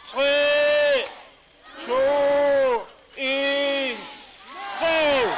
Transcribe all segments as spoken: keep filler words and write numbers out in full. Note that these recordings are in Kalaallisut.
Tre, to, en, go!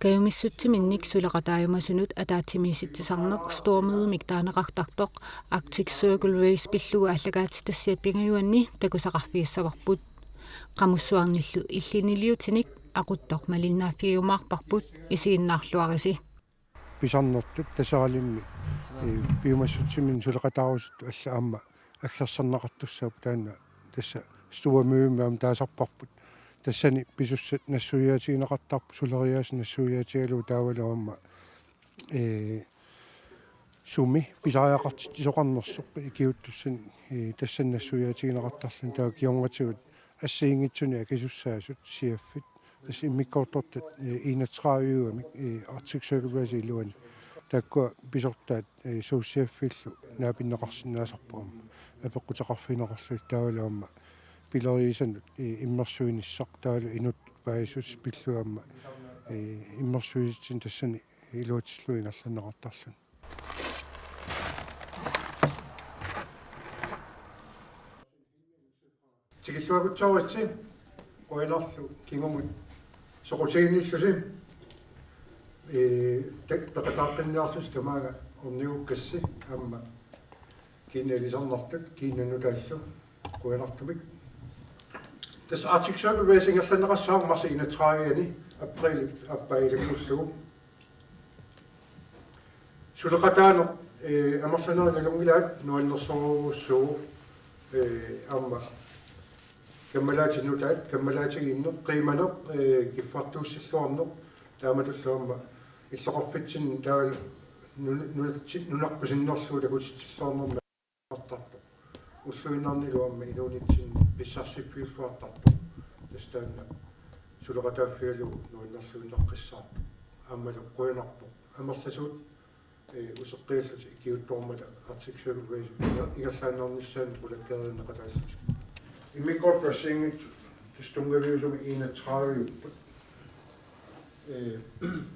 Kajumissutsiminnik suleqataajumasunut ataatsimiisitsisarneq stormødemik taaneqartartoq Arctic Circle Race pillugu aallakaatitassiap pingajuanni takusaqarfigissavarput. Qamussuarnillu illiniliutinik aquttoq malinnaaffigiumaarparput, isiginnaarluarisi. Pisarnertut Taseralimmi, ee, piumassutsiminnik suleqataarusutut allat aamma aggersarneqartussaapput, taanna tassa stormødemi aamma taasarparput. Tassani pisussat nassuiaatigineqartarput, suleriaaseq nassuiaatigalugu taavalu aamma, ee, sumi pisariaqartitsisoqarnersoq ikiuuttussanik, ee, tassani nassuiaatigineqartarluni, taava kingornatigut assigiinngitsunik akisussaasut C F-it. Tassa immikkoortortat, ee, enogtredive-mik, ee, Arctic Circle Race iluani. Taakkua pisortaat, ee, Suu C F-illu naapinneqarsinnaasarput aamma. Apeqquteqarfigineqarluni taavalu aamma pileriisanut, ee, immersuinissaq taavalu inuttut paasissutissat pillugu aamma, ee, immersuisitsinni tassani iluatsillugu ingerlanneqartarluni. Tikilluakutsooritsi, qujanarlu kingumut soqutiginnillusi. Ee, ta-, peqataaqqinniarlusi tamaanga ornigukkassi aamma kiinaq ilisarnartut, kiinaq nutaallu, qujanartumik. Tassa Arctic Circle Race ingerlanneqassaaq marsip enogtredive-ani, apriilip aappaa ilanngullugit. Suleqataaneq, ee, amerlanerit nalunngilaat nuannersorujussuuvoq, ee, aamma kammalaatit nutaat, kammalaatigiinneq, qiimaneq, ee, kiffartuussilluarneq, taamatullu aamma illoqarfitsinni taavalu nun-, nunatsi-, nunarput sinnerlugu takutitsilluarnermi artarpoq. Ulluinnarnilu aamma inuunitsinni pissarsiffiulluartarpoq. Tassa taanna suleqataaffigalugu nuannerluinnaqqissaarpoq. Aammalu qujanarpoq amerlasuut, ee, useqqiallutik ikiuuttuarmata Arctic Circle Race inger-, ingerlaannarnissaanut qulakkeerineqataallutik. Immikkoortut assigiinngitsut tassa tunngaviusumik enogtredive-upput. Ee,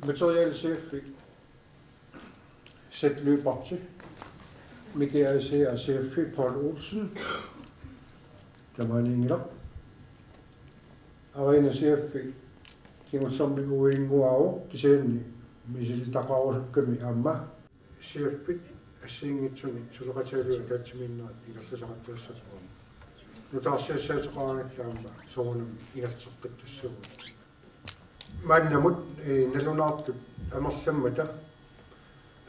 material chefi Seth Lyberth, Miki A C R chefi Paul Olsen, tamaaniinngilaq. Arena chefi kingullermik uinnguaavoq, kisianni misilitaqarusukkami aamma. Chefit assigiinngitsuni suleqatigalugit ataatsimiinnerit ingerlasaqattaassapput. Nutaarsiassaateqaraangatta aamma soorunami ingerlateqqittassagut. Maannamut, ee, nalunaartut amerlammata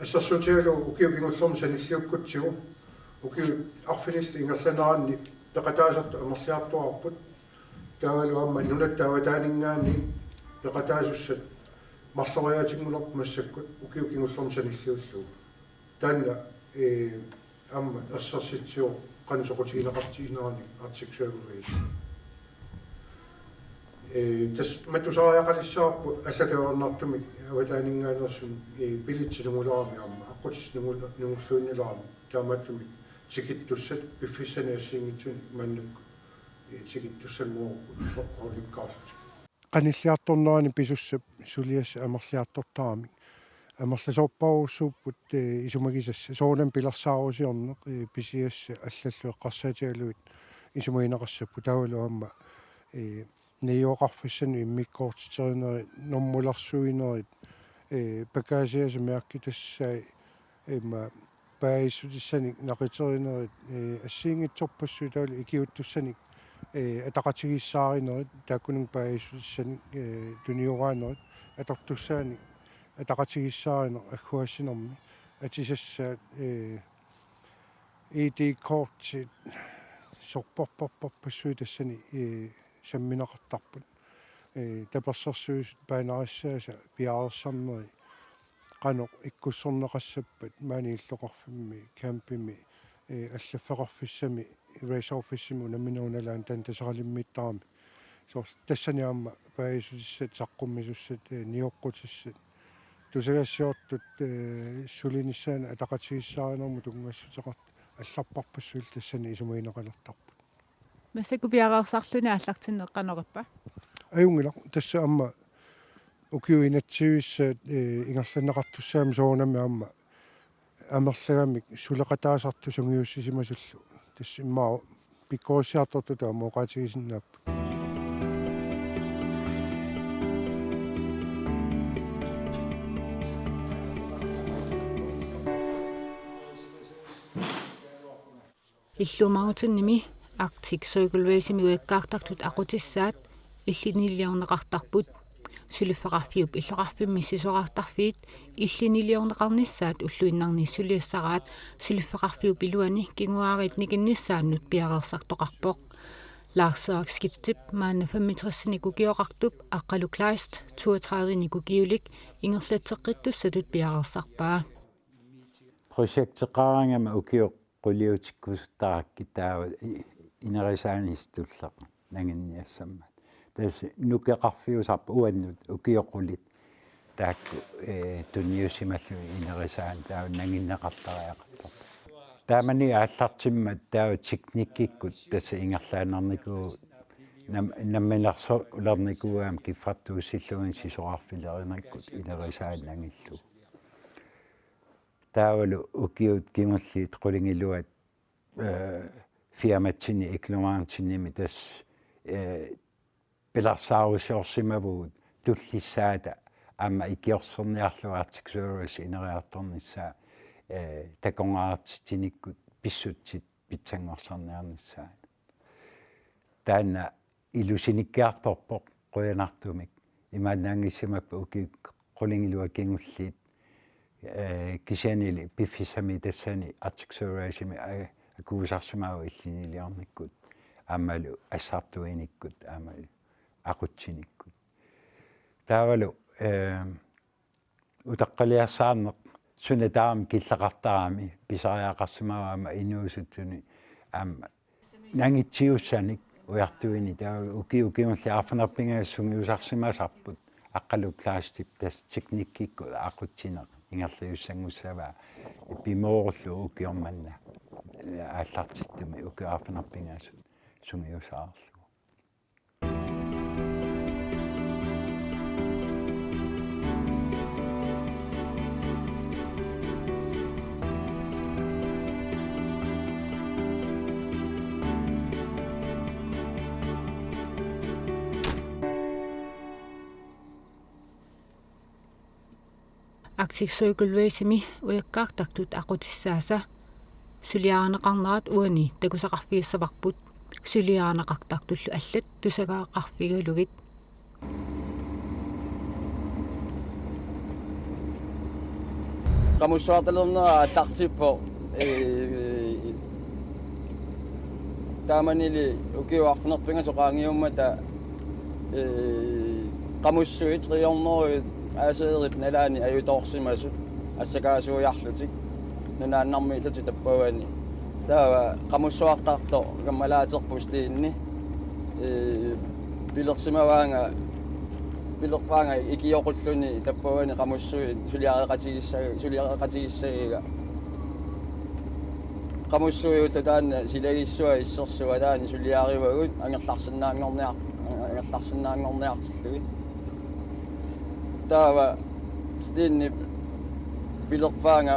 assersuutigalugu ukiut kingullermi sanilliukkutsigu, ukiut arfinillit ingerlaneranni peqataasartut amerliartuaarput. Taavalu aamma nunatta avataaninngaanniit peqataasussat marloriaatinngulerput massakkut ukiut kingullermi sanilliullugu. Taanna, ee, aamma ersersitsivoq qanoq soqutigineqartigineranik Arctic Circle Race. Ee, tassa matusariaqalissavarput allatut ajornartumik avataaninngaanneersumik, ee, billetsit nungulaarami aamma aqqutissat nungula-, nungulluinnilaarami, taamaattumik tikittussat piffissani assigiinngitsuni maannakkut, ee, tikittussanngorukkit ho-, holdikkaarlutik. Qanilliartornerani pisussap suliassaq amerliartortaramik. Amerlasoorparujussuupput, ee, isumagisassat. Soorunami pilersaarusiorneq, ee, pisiassat allallu eqqarsaatigalugit isumagineqassapput, taavalu aamma, ee, najugaqarfissanut immikkoortiterinerit, normulersuinerit, ee, pakaasiasa mærkitassai, ima paasissutissanik naqiterinerit, ee, assigiinngitsorpassuit taavalu ikiuuttussanik, ee, ataqatigiissaarinerit, taakkununnga paasissutissanik, ee, tunioraanerit, atortussaanik ataqatigiissaarineq agguaassinermi, atisassaat, ee, I D-kortit sorparparparpassuit tassani, ee, sammineqartarput. Ee, tapersersuisut paanarissaasa piareersarneri, qanoq ikkussorneqassappat maani illoqarfimmi, campimi, ee, allaffeqarfissami, race officemi unamminerup nalaani taanna Taseralimmiittarami. Soorlu tassani aamma paasissutissat, saqqummisussat, ee, nioqqutissat. Tusagassiortut, ee, sulinissaannut ataqatigiissaarinermut tunngassuteqartut allarpassuillu tassani isumagineqalertarput. Massakkut piareersarluni aallartinneq qanoq ippa? Ajunngilaq, tassa aamma ukiut inatsisivissat, ee, ingerlanneqartussaammat soorunami aamma amerlagamik suleqataasartut sungiussisimasullu. Tassa immaqa pikkorissartortut aamma oqaatigisinnaapput. Illuumarutinimi Arctic Circle Race-imi ujakkaartartut aqutissaat illiniliorneqartarput. Suliffeqarfiup illoqarfimmi sisorartarfiit illiniliorneqarnissaat ulluinnarni suliassaraat suliffeqarfiup iluani kinguaariit nikinnissaannut piareersartoqarpoq. Lars Erik Skibdip maanna femogtresinik ukioqartup Aqqalu Kleist toogtredivenik ukiulik ingerlatseqqittussatut piareersarpaa. Projekteqaraangama ukioq quliutikkusuttarakkit taava i-, inerisaanissaq tulleq nanginniassammat. Tassa nukeqarfiusarpoq uannut ukioq qulit taakku, ee, tunniussimallugit inerisaanni taava nanginneqartariaqartarpoq. Taamani aallartimmat taava teknikkikkut tassa ingerlaannarnikuuvoq nam-, namminersulernikuuvoq aamma kiffartuussillugit sisorarfilerinerikkukkut inerisaanni nangillugu. Taavalu ukiut kingulliit qulingiluat, ee, firmatsinni Iklumaansinimi tassa, ee, pilersaarusiorsimavugut tullissaata aamma ikiorserniarlugu Arctic Circle Race ineriartornissaa, ee, takornariartitsinikkut pissutsit pitsanngorsarniarnissaat. Taanna ilusinikkiartorpoq qujanartumik. Imaannaanngissimappat ukiut qulingiluat kingulliit, ee, kisiannili piffissami tassani Arctic Circle Race-imi a-, akuusarsimavoq illiniliornikkut aammalu assartuinikkut aammalu aqutsinikkut. Taavalu, ee, uteqqaliassaarneq suna taama killeqartarami pisariaqarsimavoq aamma inuusuttuni aamma nangitsiussanik ujartuini taava ukiut kingulliit arfineq-pingasut sungiusarsimasarput Aqqalu Kleistip tassa teknikkikkut aqutsineq ingerlajussanngussavaa pimoorullugu ukioq manna aallartittumi ukiut arfineq-pingasut sungiusaarlugu. Arctic Circle Race-imi ujakkaartartut aqutissaasa suliarineqarnerat uani takusaqarfigissavarput, suliarineqartartullu allat tusagaqarfigalugit. Qamussuartalernera aallartippoq, ee, taamanili ukiut arfineq-pingasut qaangiummata, ee, qamussuit tre hundrede A C R-ip nalaani ajutoorsimasut assakaasuiarlutik nunaannarmiillutik tappavani. Taava qamussuartartoq kammalaaterput Steni, ee, pilersimavaanga, pilerpaanga ikioqulluni tappavani qamussuit suliareqatigiissa-, suliareqatigissagiga. Qamussuit ulloq taanna silagissuaq issersuaq taanna suliarivagut angerlarsinnaanngorniar-, angerlarsinnaanngorniartillugit. Taava Steni pilerpaanga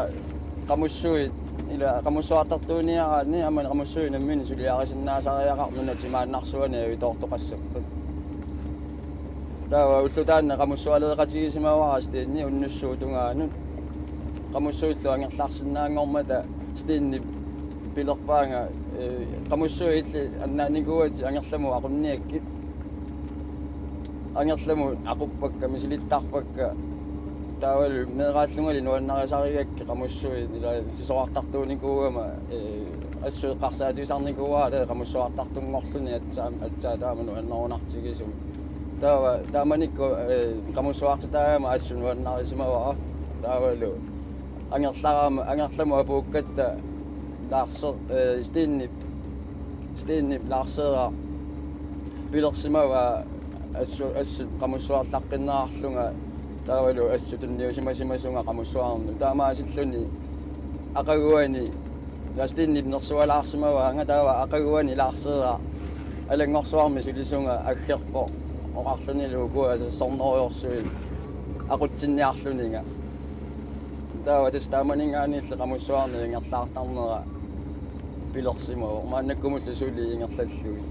qamussuit ila qamussuartartuuniaraanni aamma qamussuit namminneq suliarisinnaasariaqarput nunap timaannarsuani ajutoortoqassappat. Taava ulloq taanna qamussualereqatigisimavara Steni unnussuup tungaanut. Qamussuillu angerlarsinnaanngormata Steni pilerpaanga, ee, qamussuit illit annaanikuuatit angerlamut aqunniakkit. Angerlamut aquppakka, misilittarpakka. Taavalu meeraallungali nuannarisarigakkit qamussuit ila sisorartartuunikuugama, ee, assut eqqarsaatigisarnikuuara taava qamussuartartunngorluni aatsaat, aatsaat taama nuannerunartigisumik. Taava taamanikkut, ee, qamussuartitaagama assut nuannarisimavara. Taavalu angerlarama, angerlamut apuukkatta Lars, eh, Stenip, Stenip Larseeraq pilersimavaa assu-, assut qamussuarlaqqinnerarlunga taavalu assut tunniusimasimasunga qamussuarnut. Taamaasilluni aqaguani Stenip nersualaarsimavaanga taava aqaguani Larseeraq Alanngorsuarmi sulisunga aggerpoq oqarlunilu ukua sornerujorsuit aqutsinniarluninga. Taava tassa taamaninngaanniilli qamussuarnut ingerlaartarnera pilersimavoq maannakkumullu suli ingerlallugit.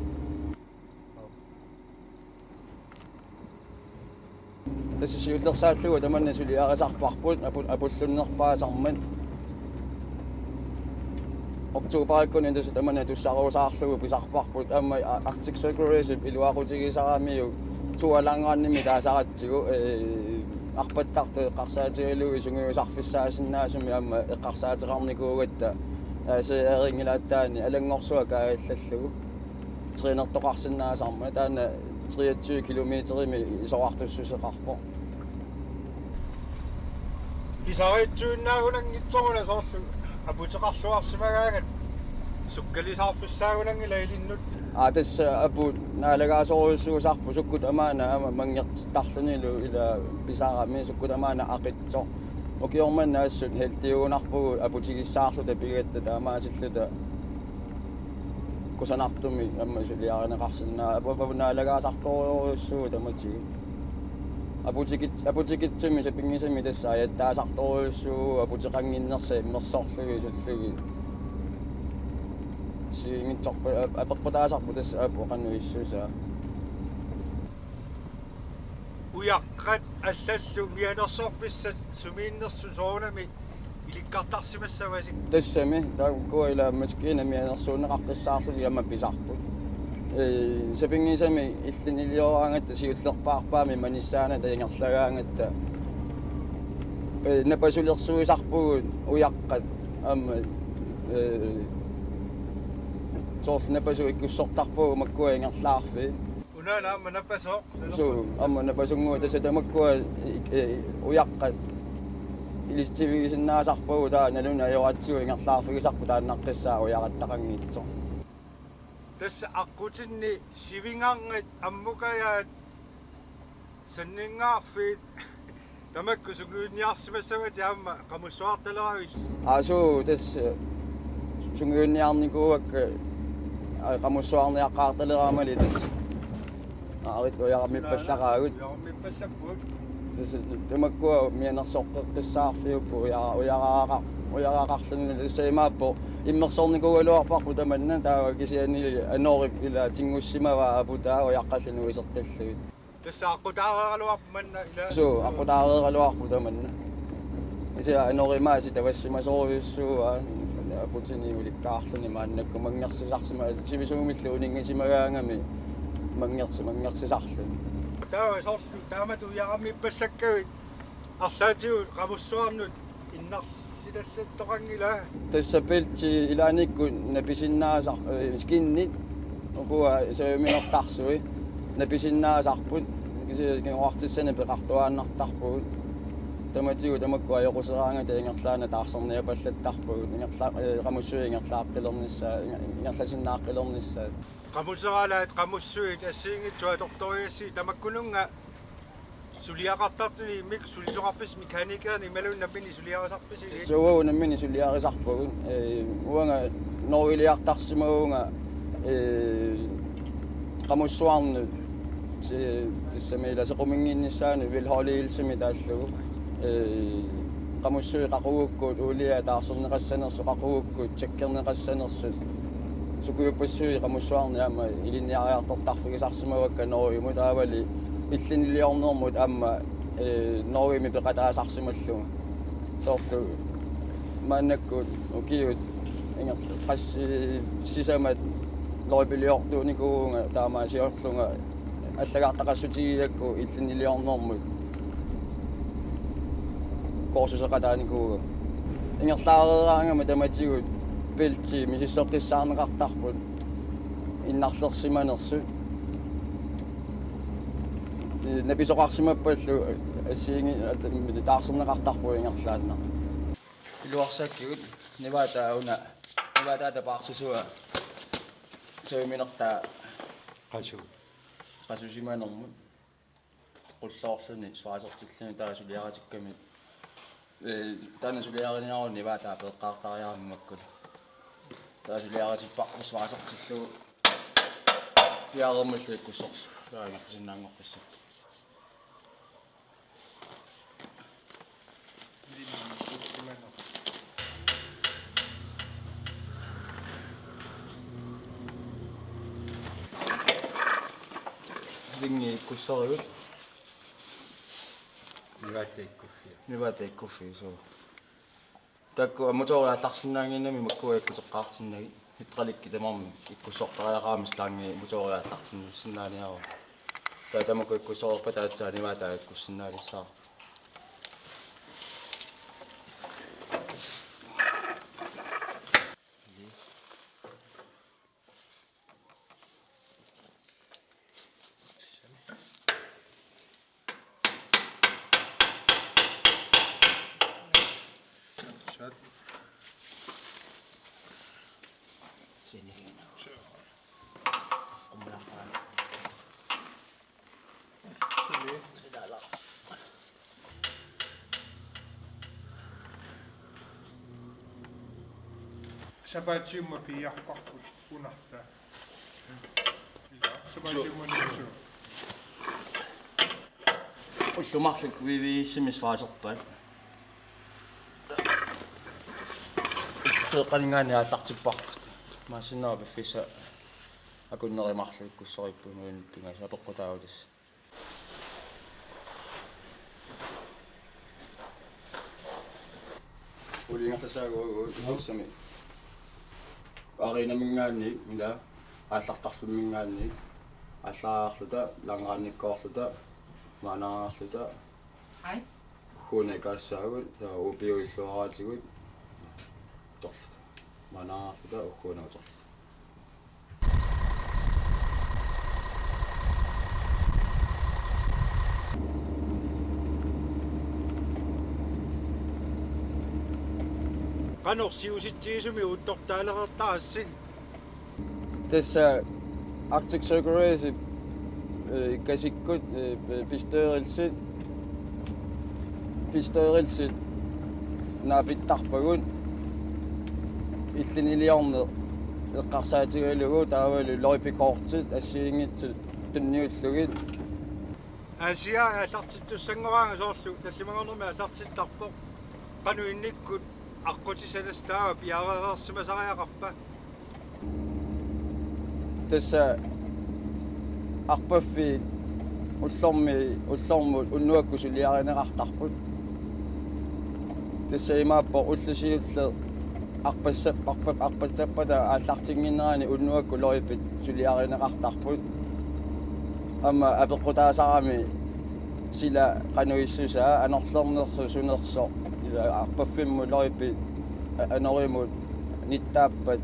Tassa siullersaallugu tamanna suliarisarparput apu-, apullunnerpaasarmat. Oktoberikkunni tassa tamanna tussaruusaarlugu pisarparput aamma A-, Arctic Circle Race-ip iluaqutigisaramiuk Thor Lindgrendimik taasaratsigu, ee, arpattartut eqqarsaatigalugit sungiusarfissaasinnaasumik aamma eqqarsaateqarnikuugatta, ee, seeringilaataani Alanngorsuaq kaajallallugu. Trænertoqarsinnaasarmat taanna treogtyve kilometerimik isorartussuseqarpoq. Pisariitsuinnaagunanngitsoruna soorlu aputeqarluarsimagaangat sukkalisaarfissaagunanngila ilinnut. Aa, tassa aput naalagaasorujussuusarput sukkut tamaana aamma manngertittarlunilu ila pisarami sukkut tamaana aqitsoq. Ukioq manna assut heldiugunarpugut aputigissaarluta pigatta taamaasilluta kusanartumik aamma suliarineqarsinnaa apu-, apu-, naalagaasartorujussuuvoq tamatigut. Aputikit-, aputikitsumik sapinngisamik tassa ajattaasartorujussuuvoq aputeqannginnersut immersorlugit sullugit. Siingitsorpa-, ap-, apeqqutaasarpoq tassa aput qanoq issusaa. Ujaqqat allallu mianersorfissat sumiinnersut soorunami ilikkartarsimassavasi? Tassami, taakku ila maskiina mianersuunneqaqqissaarlutik aamma pisarput. Ee, sapinngisamik illinilioragaangatta siullerpaarpaamik manissaanata ingerlagaangatta. Ee, napasulersuisarpugut ujaqqat aamma, ee, soorlu napasut ikkussortarpagut makkua ingerlaarfiit. Unaana aamma napasoq. Suu, aamma napasunnguit tassa tamakkua, i-, i-, ujaqqat ilissivigisinnaasarpagut taava naluneq ajoratsigu ingerlaarfigisarput taannaqqissaaq ujarattaqanngitsoq. Tassa aqqutinni sivingarnit ammukajaat sanninngaarfiit tamakku sungiunniarsimassavatit aamma qamussuartaleravit? Aa suu, tassa sungiunniarnikuuakka, aa, qamussuarniaqqaartaleraamali tassa. Aa, arit ujarammippallaqaagut. Ujarammippallappugut. Tassa tamakkua mianersoqqeqqissaarfiupput uja-, ujaraaqa-, ujaraaqarluni tassa imaappoq immersornikuugaluarparput tamanna taava kisianni anorip ila tinngussimavaa aputaa ujaqqalluni uiseqqillugit. Tassa aqqutaareeraluarpoq manna ila. Suu, aqqutaareeraluarpoq tamanna. Kisianni anorimaasi tavassimasorujussuuvoq aputinik ulikkaarluni maannakkut manngersisarsima-, sivisuumillu uninngisimagaangami manngersi-, manngersisarluni. Taava soorlu taamatut ujarammippallakkakkit arlaatigut qamussuarnut innarsitallattoqanngila? Tassa bæltit ilaannikkut napisinnaasar-, ee, skinnit ukua sajuminertarsui napisinnaasarput kisianni kingoraartissanik peqartuaannartarpugut. Tamatigut tamakku ajoquseraangata ingerlaannaq taarserniapallattarpagut ingerla-, ee, qamussuit ingerlaaqqilernissaat, inger-, ingerlasinnaaqqilernissaat. Qamuseraalaat qamussuit assigiinngitsut atortoriassagit tamakkununnga suliaqartartuni immikkut sulisoqarpisi mekanikerni imaluunniit nammineq suliarisarpisi? Suu, nammineq suliarisarpagut. Ee, uanga Norgeliartarsimavunga, ee, qamussuarnut, ee, tassami ila sequminnginnissaanut vedligeholdelsimi taallugu. Ee, qamussuit qaqugukkut uulia taarserneqassanersut qaqugukkut tjekkerneqassanersut. Sukujuppassuit qamussuarni aamma ilinniariartortarfigisarsimavakka Norgemut taavali illiniliornermut aamma, ee, Norgemi peqataasarsimallugu. Soorlu maannakkut ukiut inger-, qassit sisamat løjpeliortuunikuuvunga taamaasiorlunga allagartaqassutigigakku illiniliornermut kursuseqataanikuugama. Ingerlaareeraangama tamatigut bæltit misissoqqissaarneqartarput innarlersimanersut. Napisoqarsimappallu Assigiinngitsut taarserneqartarput ingerlaannaq. Iluarsakkigut Nivaata una, Nivaata tapaarsisua saviminertaa qasu. Qasusimanermut. Qulloorluni svejsertilluni taava suliaritikkami. Ee, taanna suliariniaruni Nivaata peeqqaartariarami makkulu. Taava suliaritipparput svejsertillugu. Piareermallu ikkussorlugu. Taava ingerlasinnaanngoqqissaaq. Ringi ikkussorigut. Nivaata ikkuffia. Nivaata ikkuffia, suu. Taakku motorit aallarsinnaannginnami makkua ikkuteqqaartinnagit. Hydraulikkit tamarmik ikkussortariaqarami, slangit motorit aallartinnissinnaaniarput. Taava tamakku ikkussoreerpata aatsaat Nivaata ikkussinnaalissaaq. Sapaatiummat piiarparput unartaa. Ila, sapaatiummat nutsu. Ullut marluk V V S-imi svejserpaat. Qeqqaninngaanniit aallartipparput. Maasinnaa piffissaq akunneri marluk ikkussoripput nuinnut pingasut apeqqutaavoq tassa. Uliingallassaagu uagut tassami. Arenaminngaanniit, ila, aallartarfimminngaanniit, aallariarluta, langrennikkoorluta, maanariarluta. Hej. Ugguuna ikaassaagut, taava U P U-llu aqqutigalugu. Uterluta. Maanariarluta ugguuna uterluta. Qanoq siusitsigisumik uuttortaalereertarassi? Tassa Arctic Circle Race, eh, kasikkut, eh, bestyrelsit, bestyrelsit naapittarpagut illiniliorneq eqqarsaatigalugu taavalu løjpekortit assigiinngitsut tunniullugit. Aasiaat aallartittussanngorpaanga soorlu tallimanngornermi aallartittarpoq. Qanoq innikkut aqqutissalassi taava piareersimasariaqarpa? Tassa arpaffiit ullormi, ullormut unnuakkut suliarineqartarput. Tassa imaappoq ulloq siulleq arpassap-, arpa-, arpassappata aallartinnginnerani unnuakkut løjpit suliarineqartarput. Aamma apeqqutaasarami sila qanoq issusaa, anorlernersoq sunersoq, ila arpaffimmut løjpit a-, anorimut nittaappat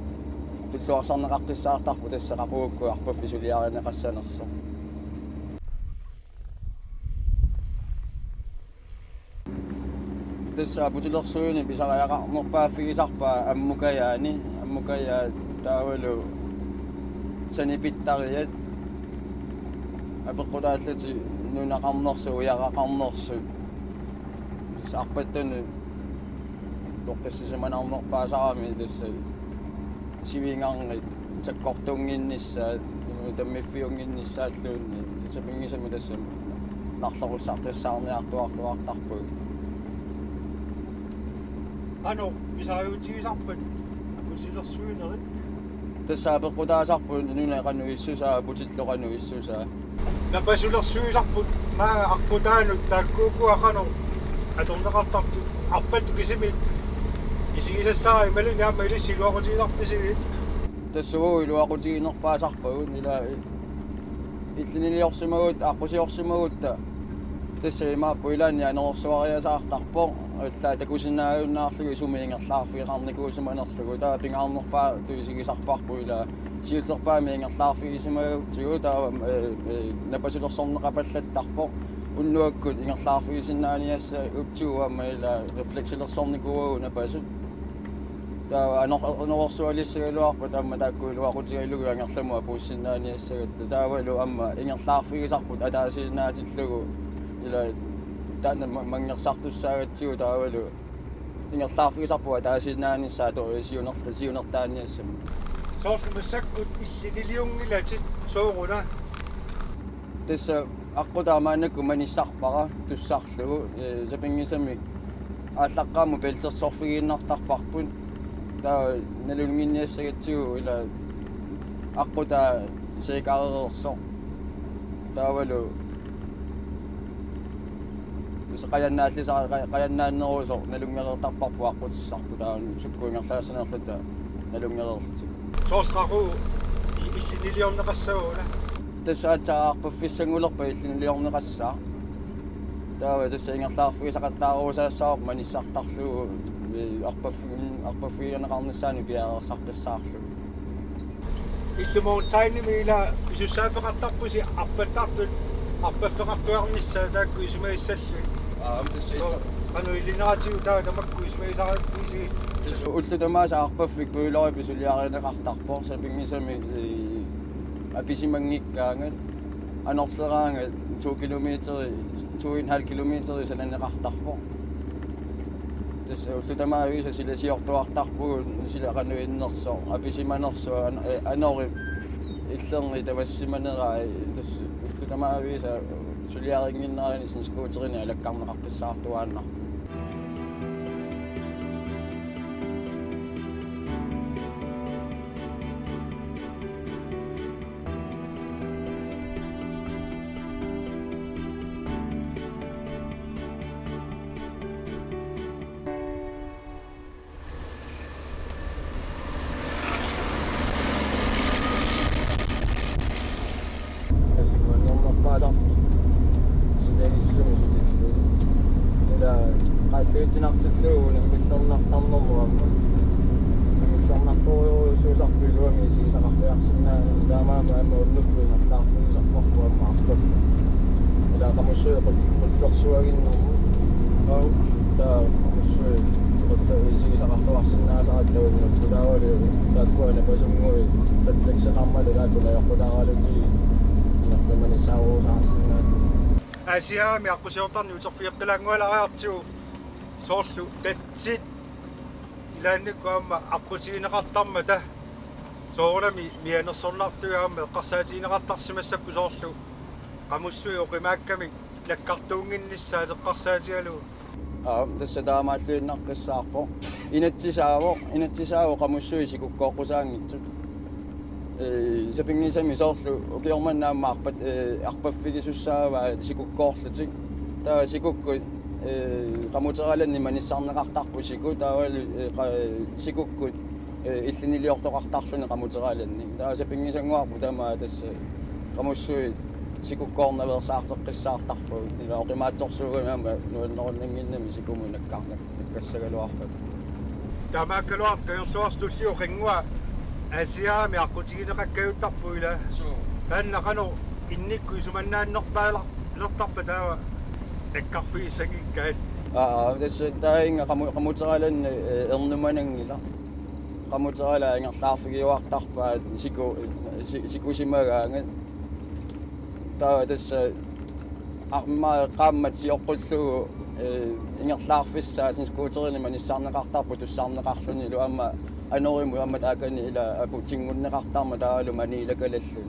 tulluarsarneqaqqissaartarput tassa qaqugukkut arpaffik suliarineqassanersoq. Tassa aputilersuineq pisariaqarnerpaaffigisarpaat ammukajaani, ammukajaat taavalu sanipittariat, apeqqutaallutik nunaqarnersut, ujaraqarnersut. Tassa arpattunut toqqissisimanarnerpaasarami tassa sivingarnit sakkortuunnginnissaat, tammiffiunnginnissaalluunniit, tassa pinngisamik tassa narlerussartussaarniartuartuartarpugut. Qanoq pisariutigisarpat aputilersuinerit? Tassa apeqqutaasarput nuna qanoq issusaa, aputillu qanoq issusaa. Napasulersuisarput maanga aqqutaanut taakkuukua qanoq atorneqartartut, arpattut kisimik isigisassara imaluunniit aamma ilissi iluaqutigisarpisigit? Tassa uagut iluaqutiginerpaasarpagut, ila illiniliorsimagut, aqqusiorsimagutta. Tassa imaappoq ilaanni anorersuariasaartarpoq, allaat takusinnaajunnaarlugu sumi ingerlaarfigeqarnikuusimanerlugu. Taava pingaarnerpaatut isigisarparput, ila siullerpaamik ingerlaarfigisimagutsigu taava, ee, ee, napasulersorneqapallattarpoq. Unnuakkut ingerlaarfigisinnaaniassagutsigit aamma ila refleksilersornikuuagut napasut. Taava anor-, anorersualissagaluarpat aamma taakku iluaqutigalugu angerlamut apuussinnaaniassagatta. Taavalu aamma ingerlaarfigisarput ataasiinnaatillugu ila taanna ma-, manngersartussaagatsigu taavalu ingerlaarfigisarput ataasiinnaanissaa to-, siunerta-, siunertaaniassammat. Soorlu massakkut illiniliunngilatit sooruna? Tassa aqqutaa maannakkut manissarpara tussarlugu, ee, sapinngisamik aallaqqaammut peltersorfigiinnartarparput. Taava nalunnginniassagatsigu ila aqqutaa seekaarereersoq. Taavalu tassa qajannaallisara-, qa-, qajannaannerusoq nalunngereertarparput aqqutissarput, taava sukkut ingerlaassanerluta nalunngereerlutik. Soorlu qaqugu i-, illiniliorneqassava una? Tassa aatsaat arpaffissanngulerpat illiniliorneqassaaq. Taava tassa ingerlaarfigisaqattaarusaassavarput manissartarlugu, ee, arpaffi-, arpaffigineqarnissaanut piareersaqqissaarlugu. Illu Mountainimi ila pisussaaffeqartarpusi arpattartut arpaffeqartuarnissaat taakku isumagissallugit. Aap, tassa. Soorlu qanoq ilineratigut taava tamakku isumagisarpisi? Tassa ullut tamaasa arpaffik Pølerød suliarineqartarpoq, sapinngisamik, ee, apisimanngikkaangat, anorleraangat to kilometer, to en halv kilometer sananeqartarpoq. Tassa ullut tamaaviisa silasiortuartarpugut, sila qanoq innersoq, apisimanersoq, an-, ee, anorip illerni tavassimanerai, tassa ullut tamaaviisa suliarinnginnerani snescooterinik alakkarneqaqqissaartuaannarpoq. Tassa nuannernerpaasarpoq. Silagissamik sulillugu. Ila qaalluitsinartillugu unammillernartarnermut aamma. Unammillernartorujussuusarpoq iluamik isigisaqarpiarsinnaanermut, taamaammat aamma unnukkut ingerlaarfigisarparput aamma arpaffik. Ila qamussui qul-, qullersuaginnermut. Aap. Taava qamussui qulleq isigisaqarluarsinnaasaratta unnukkut, taavalu taakkua napasunnguit reflekseqarmata taakku najoqqutaaralutigit ingerlamanissaarusaarsinnaallugit. Aasiaami aqqusiortarneq uterfigeqqilaanngualariartigu soorlu tatsit ilaannikkut aamma aqqutigineqartarmata soorunami mianersornartut aamma eqqarsaatigineqartarsimassapput soorlu qamussui oqimaakkamik nakkartuunnginnissaat eqqarsaatigalugu. Aap, tassa taamaalluinnaqqissaarpoq. Inatsisaavoq, inatsisaavoq qamussui sikukkoqqusaanngitsut. Ee, sapinngisamik soorlu ukioq manna aamma arpat-, ee, arpaffigisussaavaa sikukkoorlutik. Taava sikukkut, ee, qamuteralannik manissarneqartarput siku, taavalu, ee, qa-, sikukkut, ee, illiniliortoqartarluni qamuteralannik. Taava sapinngisannguarput tamaat tassa qamussui sikukkoornaveersaarteqqissaartarpagut. Ila oqimaatsorsuugami aamma nuannerunnannginnami sikumut nakkarnak-, nakkassagaluarpata. Taamaakkaluartoq Kangerluarsuk tulliup qinngua Aasiaami aqqutigineqakkajuttarpoq ila. Suu. Taanna qanoq innikkut isumannaannerpaalertarpa taava nakkarfigissanngikkaat? Aa, tassa taanna qamu-, qamuteralanni, ee, ernumananngilaq. Qamuteralaat ingerlaarfigiuartarpaat siku-, si-, sikusimagaangat. Taava tassa aamma qaammat sioqqullugu, ee, ingerlaarfissaat snescooterinik manissarneqartarpoq tussarneqarlunilu aamma anorimut aamma taakani ila aputinngunneqartarmat taavalu maniilakalallugu.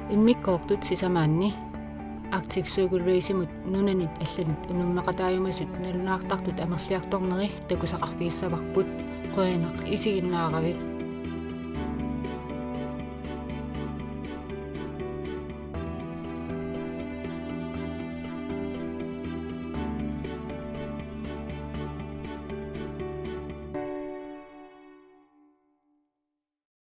Immikkoortut sisamaanni Arctic Circle Race-imut nunanit allanut unammeqataajumasut nalunaartartut amerliartorneri takusaqarfigissavarput. Qujanaq isiginnaaravit.